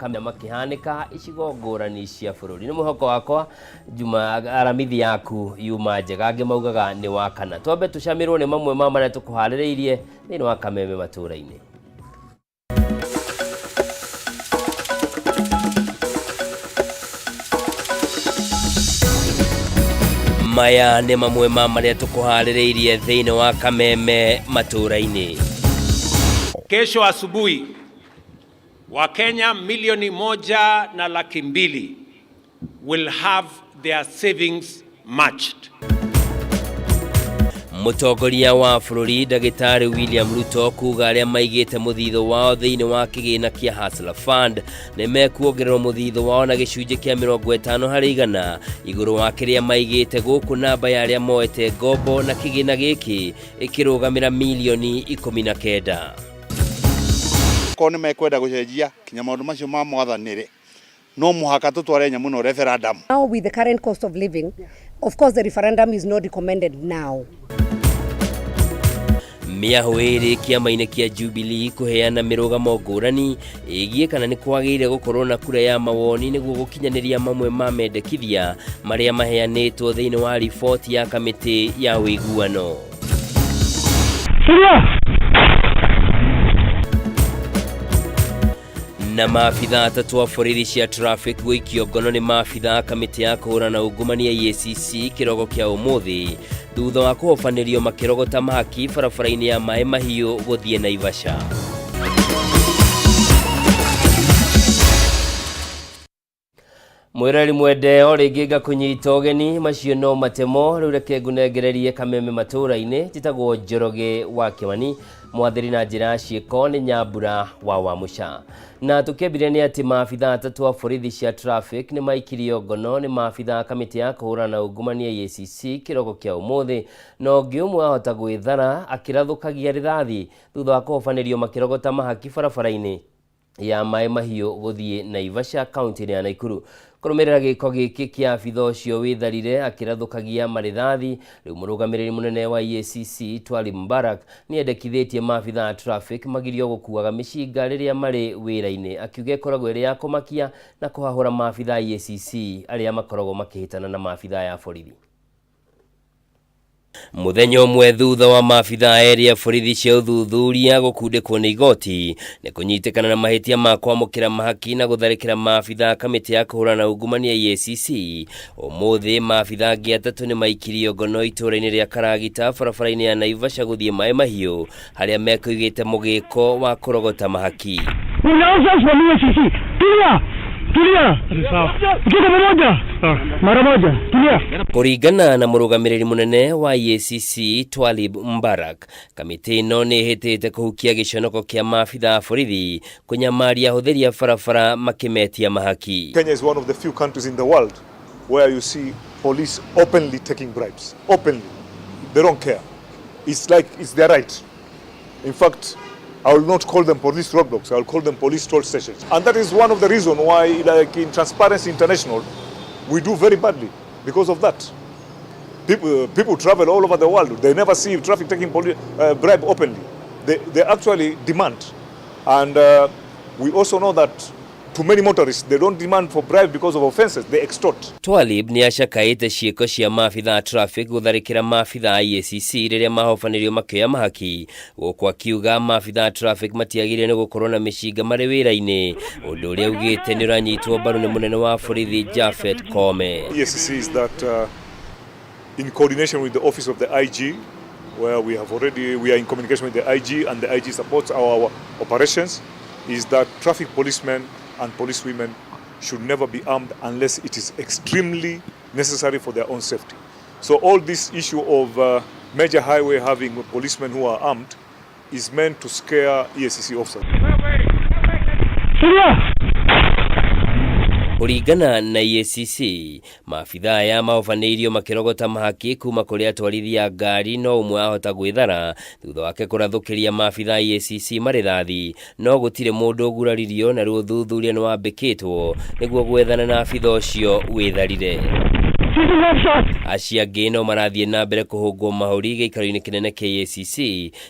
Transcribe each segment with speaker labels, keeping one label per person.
Speaker 1: Kameme makĩhanĩka icigo ngũrani cia bũrũri. Nĩ mwĩhoko wakwa Juma Aramithi yaku yuma njega, angĩ maugaga nĩ wa kana. Twambe tũcamĩrwo nĩ mamwe ma marĩa tũkũharĩrĩirie thĩinĩ wa Kameme matũũra-inĩ. Maya nĩ mamwe ma marĩa tũkũharĩrĩirie thĩinĩ wa Kameme matũũra-inĩ.
Speaker 2: Kesho asubuhi Wakenya 1,200,000 will have their savings matched.
Speaker 1: Mũtongoria wa bũrũri Ndagĩtarĩ William Ruto kuga arĩa maigĩte mũthithũ wao thĩinĩ wa kĩgĩna kĩa Hustler Fund nĩ mekuongererwo mũthithũ wao na gĩcunjĩ kĩa 50% igũrũ wa kĩrĩa maigĩte, gũkũ namba ya arĩa moete ngombo na kĩgĩna gĩkĩ ĩkĩrũgamĩra 19 milioni.
Speaker 3: Korwo nĩ mekwenda gũcenjia kinya maũndũ macio ma mwathanĩre, no mũhaka tũtware nyamũ ĩno referendum.
Speaker 4: Now, with the current cost of living, of course, the referendum is not recommended now.
Speaker 1: Mĩahũ ĩrĩ kĩama-inĩ kĩa Jubilee kũheana mĩrũgamo ngũrani ĩgiĩ kana nĩ kwagĩrĩire gũkorwo na kura ya mawoni nĩguo gũkinyanĩria mamwe ma mendekithia marĩa maheanĩtwo thĩinĩ wa riboti ya kamĩtĩ ya ũiguano. Na maabitha atatũ a borithi cia traffic gũikio ngono nĩ maabitha a kamĩtĩ ya kũhũrana ungumania EACC kĩrogo kĩa ũmũthĩ thutha wa kũhobanĩrio makĩrogota mahaki barabara-inĩ ya Maĩ Mahiũ gũthiĩ Naivasha. Mwĩrori mwende, o rĩngĩ ngakũnyita ũgeni. Macio no matemo. Rĩu reke ngũnengererie Kameme matũũra-inĩ. Njĩtagwo Njoroge wa Kĩmani, mwathĩri na njĩra ya ciĩko nĩ Nyambura wa Wamũca. Na tũkĩambire nĩ atĩ maabitha atatũ a borithi cia traffic nĩ maikirio ngono nĩ maabitha a kamĩtĩ ya kũhũrana na ungumania EACC kĩroko kĩa ũmũthĩ, na ũngĩ ũmwe ahota gwĩthara akĩrathũkagia rĩthathi thutha wa kũhobanĩrio makĩrogota mahaki barabara-inĩ ya Maĩ Mahiũ gũthiĩ Naivasha, kaunti-inĩ ya Naikuru. Kũrũmĩrĩra gĩko gĩkĩ kĩa abitha ũcio wĩtharire akĩrathũkagia marĩthathi, rĩu mũrũgamĩrĩri mũnene wa EACC Twalib Mbarak nĩ endekithĩtie maabitha a traffic magirio gũkuaga mĩcinga rĩrĩa marĩ wĩra-inĩ, akiuga ĩkoragwo ĩrĩ ya kũmakia na kũhahũra maabitha a EACC arĩa makoragwo makĩhĩtana na maabitha aya a borithi. Mũthenya ũmwe thutha wa maabitha erĩ a borithi cia ũthuthuria gũkundĩkwo nĩ igoti nĩ kũnyitĩkana na mahĩtia ma kwamũkĩra mahaki na gũtharĩkĩra maabitha a kamĩtĩ ya kũhũrana na ungumania EACC, ũmũthĩ maabitha angĩ atatũ nĩ maikirio ngono itũũra-inĩ rĩa Karagita, barabara-inĩ ya Naivasha gũthiĩ Maĩ Mahiũ, harĩa mekũigĩte mũgĩko wa kũrogota mahaki.
Speaker 5: Tulia, tulia, tuko pamoja mara moja, tulia.
Speaker 1: Kũringana na mũrũgamĩrĩri mũnene wa EACC Twalib Mbarak, kamĩtĩ ĩno nĩ ĩhĩtĩte kũhukia gĩconoko kĩa maabitha a borithi kũnyamaria ahũthĩri a barabara makĩmetia mahaki.
Speaker 6: Kenya is one of the few countries in the world where you see police openly taking bribes. Openly. They don't care. It's like it's their right. In fact, I will not call them police roadblocks, I will call them police toll stations. And that is one of the reasons why, like in Transparency International, we do very badly because of that. People travel all over the world. They never see traffic taking bribe openly. They actually demand. And we also know that to many motorists, they don't demand for bribe because of offenses, they extort.
Speaker 1: Twalib nĩ acakaĩte ciĩko cia maabitha a traffic gũtharĩkĩra maabitha a EACC rĩrĩa mahobanĩrio makĩoya mahaki, gũkũ akiuga maabitha a traffic matiagĩrĩire nĩ gũkorwo na mĩcinga marĩ wĩra-inĩ, ũndũ ũrĩa augĩte nĩ ũranyitwo mbaru nĩ mũnene wa borithi Japhet Koome.
Speaker 6: EACC is that in coordination with the office of the IG, where we are in communication with the IG and the IG supports our operations, is that traffic policemen and policewomen should never be armed unless it is extremely necessary for their own safety. So all this issue of major highway having policemen who are armed is meant to scare EACC officers.
Speaker 5: Tulia.
Speaker 1: Kũringana na EACC, maabitha aya mahobanĩirio makĩrogota mahaki kuma kũrĩ atwarithia ngari, no ũmwe ahota gwĩthara thutha wake kũrathũkĩria maabitha a EACC marĩthathi, no gũtirĩ mũndũ ũguraririo, na rĩu ũthuthuria nĩ wambĩkĩtwo nĩguo gwethana na abitha ũcio wĩtharire.
Speaker 5: Sisi officers.
Speaker 1: Acio angĩ no marathiĩ na mbere kũhũngwo mahũri gĩikaro-inĩ kĩnene KACC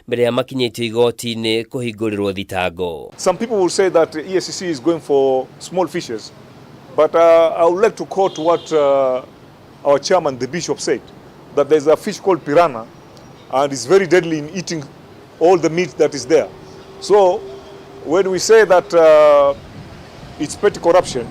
Speaker 1: mbere ya makinyĩtio igoti-inĩ kũhingũrĩrwo thitango.
Speaker 6: Some people will say that EACC is going for small fishes, but I would like to quote what our chairman, the bishop, said, that there's a fish called piranha and it's very deadly in eating all the meat that is there. So when we say that it's petty corruption,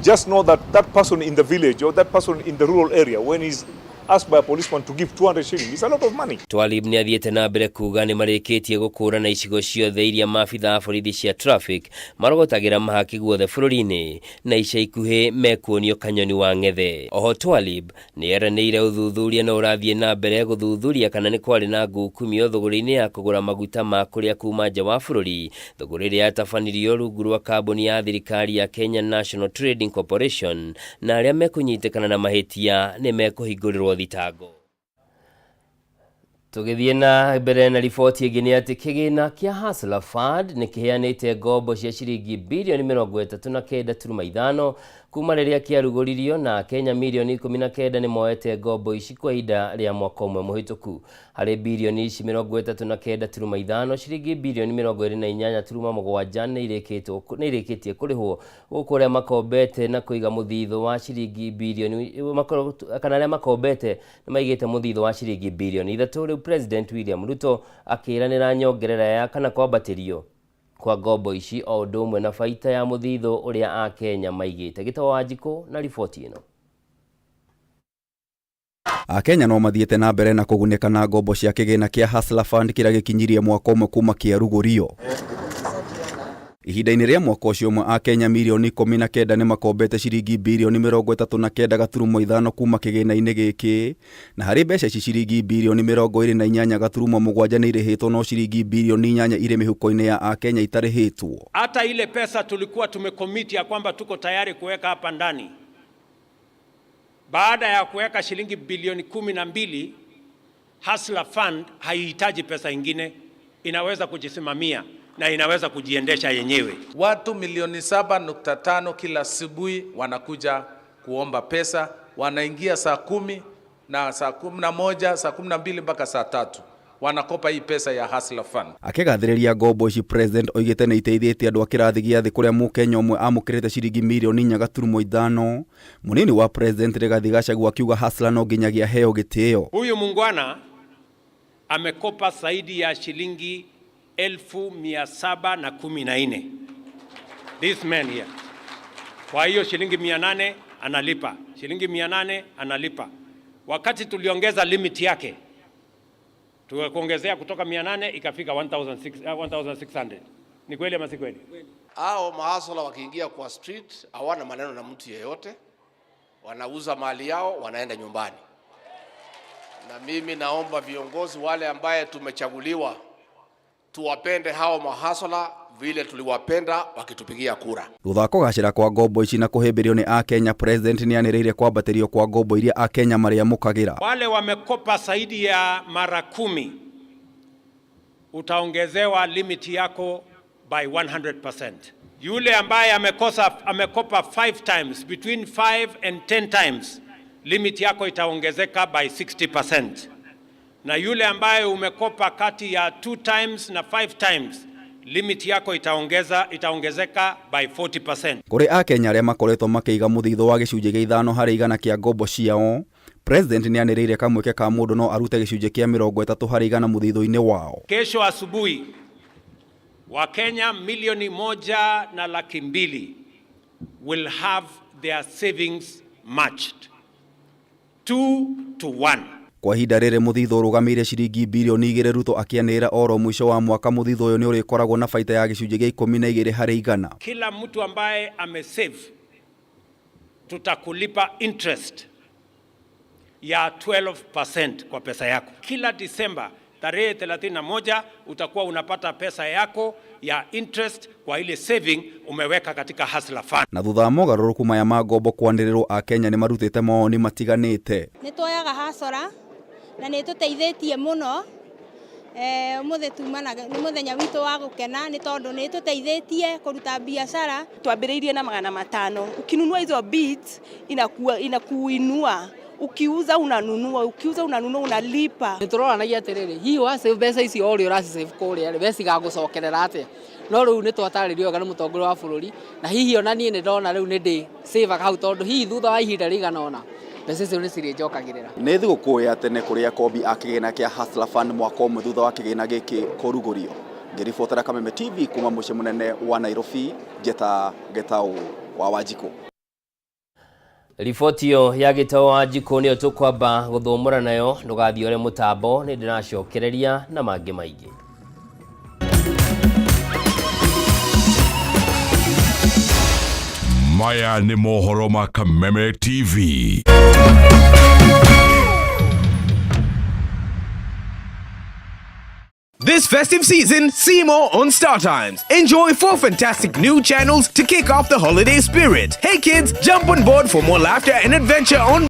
Speaker 6: just know that that person in the village or that person in the rural area, when he's asked by a policeman to give 200 shillings, it's a lot of money.
Speaker 1: Twalib nĩ athiĩte na mbere kuga nĩ marĩkĩtie gũkũrana icigo ciothe iria maabitha a borithi cia traffic marogotagĩra mahaki guothe bũrũri-inĩ na ica ikuhĩ mekuonio kanyoni wa ng'ethe. Oho Twalib nĩ eranĩire ũthuthuria no ũrathiĩ na mbere gũthuthuria kana nĩ kwarĩ na ngukumio thũgũrĩ-inĩ ya kũgũra maguta ma kũrĩa kuma nja wa bũrũri, thũgũrĩ ĩrĩa yatabanirio rungu rwa kambuni ya thirikari ya Kenya National Trading Corporation, na arĩa mekũnyitĩkana na mahĩtia nĩ mekũhingũrĩrwo thitango. Tũgĩthiĩ na mbere na riboti ĩngĩ nĩ atĩ kĩgĩna kĩa Hustler Fund nĩ kĩheanĩte ngombo cia ciringi birioni 39.5 kuma rĩrĩa kĩarugũririo, na Kenya mirioni 19 nĩ moete ngombo ici kwa ihinda rĩa mwaka ũmwe mũhĩtũku. Harĩ birioni ici 39.5, ciringi birioni 28.7 nĩ irĩkĩtie kũrĩhwo gũkũ arĩa makombete na kũiga mũthithũ wa ciringi birioni kana arĩa makombete nĩ maigĩte mũthithũ wa ciringi birioni 3. Rĩu President William Ruto akĩranĩra nyongerera ya kana kwambatĩrio kwa ngombo ici o ũndũ ũmwe na baita ya mũthithũ ũrĩa Akenya maigĩte. Gĩtawa Wanjikũ na riboti ĩno.
Speaker 7: Akenya no mathiĩte na mbere na kũgunĩka na ngombo cia kĩgĩna kĩa Hustler Fund kĩrĩa gĩkinyirie mwaka ũmwe kuma kĩarugũrio. Ihinda-inĩ rĩa mwaka ũcio ũmwe, Akenya mirioni 19 nĩ makombete ciringi birioni 39.5 kuma kĩgĩna-inĩ gĩkĩ, na harĩ mbeca ici ciringi birioni 28.7 nĩ irĩhĩtwo, no ciringi birioni 8 irĩ mĩhuko-inĩ ya Akenya itarĩhĩtwo.
Speaker 2: Hata ile pesa tulikuwa tumecommit ya kwamba tuko tayari kuweka hapa ndani, baada ya kuweka shilingi bilioni 12, Hustler Fund haihitaji pesa ingine, inaweza kujisimamia na inaweza kujiendesha yenyewe.
Speaker 8: Watu milioni 7.5 kila asubuhi wanakuja kuomba pesa, wanaingia saa 10 na saa 11, saa 12 mpaka saa 3 wanakopa hii pesa ya Hustler Fund.
Speaker 7: Akĩgathĩrĩria ngombo ici, President oigĩte nĩ iteithĩtie andũ a kĩrathi gĩa thĩ kũrĩa mũkenya ũmwe amũkĩrĩte ciringi mirioni 4.5. Mũnini wa President Rigathi Gachagua akiuga Hustler no nginyagia aheo gĩtĩo.
Speaker 2: Huyu mungwana amekopa zaidi ya shilingi 714,000. This man here. Kwa hiyo shilingi 800 analipa, shilingi 800 analipa. Wakati tuliongeza limit yake, tukakuongezea kutoka 800 ikafika 1600. Ni kweli ama si kweli?
Speaker 9: Hao mahasla wakiingia kwa street hawana maneno na mtu yeyote, wanauza mali yao, wanaenda nyumbani. Na mimi naomba viongozi wale ambaye tumechaguliwa tuwapende hao mahasla vile tuliwapenda wakitupigia kura.
Speaker 7: Thutha wa kũgacĩra kwa ngombo ici na kũhĩmbĩrio nĩ Akenya, President nĩ anĩrĩire kwambatĩrio kwa ngombo iria Akenya marĩamũkagĩra.
Speaker 2: Wale wamekopa zaidi ya mara 10 utaongezewa limit yako by 100%. Yule ambaye amekopa 5 times, between 5 and 10 times, limit yako itaongezeka by 60%. Na yule ambaye umekopa kati ya 2 times na 5 times, limit yako itaongezeka by 40%.
Speaker 7: Kũrĩ Akenya arĩa makoretwo makĩiga mũthithũ wa gĩcunjĩ gĩa 5 harĩ igana kĩa ngombo ciao, President nĩ anĩrĩire kamweke ka mũndũ no arute gĩcunjĩ kĩa 30 harĩ igana mũthithũ-inĩ wao.
Speaker 2: Kesho asubuhi Wakenya milioni 1,200,000 will have their savings matched 2 to 1.
Speaker 7: Kwa ihinda rĩrĩ mũthithũ ũrũgamĩire ciringi birioni 2, Ruto akĩanĩrĩra oro mũico wa mwaka mũthithũ ũyũ nĩ ũrĩkoragwo na baita ya gĩcunjĩ gĩa 12 harĩ igana.
Speaker 2: Kila mtu ambaye amesave tutakulipa interest ya 12% kwa pesa yako. Kila Disemba tarehe 31 utakuwa unapata pesa yako ya interest kwa ile saving umeweka katika Hustler Fund.
Speaker 7: Na thutha wa mogarũrũku maya ma ngombo kwanĩrĩrwo, Akenya nĩ marutĩte mawoni matiganĩte.
Speaker 10: Nĩ tuoyaga Hustler na nĩ tũteithĩtie mũno. Ũmũthĩ tumana nĩ mũthenya witũ wa gũkena nĩ tondũ nĩ tũteithĩtie kũruta biacara.
Speaker 11: Twambĩrĩirie na 500, ukinunua hizo beads inakuinua. Ukiuza unanunua, ukiuza unanunua, unalipa.
Speaker 12: Nĩ tũroranagia atĩrĩrĩ, hihi wa save mbeca ici o ũrĩa ũraci save kũrĩa rĩ, mbeca igagũcokerera atĩa? No rĩu nĩ twatarĩrio wega nĩ mũtongoria wa bũrũri, na hihi ona niĩ nĩ ndona rĩu nĩ ndĩ save hau, tondũ hihi thutha wa ihinda rĩigana ũna mbeca icio nĩ cirĩnjokagĩrĩra.
Speaker 7: Nĩ thigũkũ ya tene kũrĩ akombi a kĩgĩna kĩa Hustler Fund mwaka ũmwe thutha wa kĩgĩna gĩkĩ kũrugũrio. Ngĩribotera Kameme TV kuma mũciĩ mũnene wa Nairobi, Njeta Gĩtaũ wa Wanjikũ.
Speaker 1: Riboti ĩyo ya Gĩtaũ wa Wanjikũ nĩyo tũkwamba gũthũmũra nayo. Ndũgathiĩ ũrĩ mũtambo, nĩ ndĩracokereria na mangĩ maingĩ.
Speaker 13: Maya nĩ mohoro ma Kameme TV.
Speaker 14: This festive season, see more on Star Times. Enjoy 4 fantastic new channels to kick off the holiday spirit. Hey kids, jump on board for more laughter and adventure on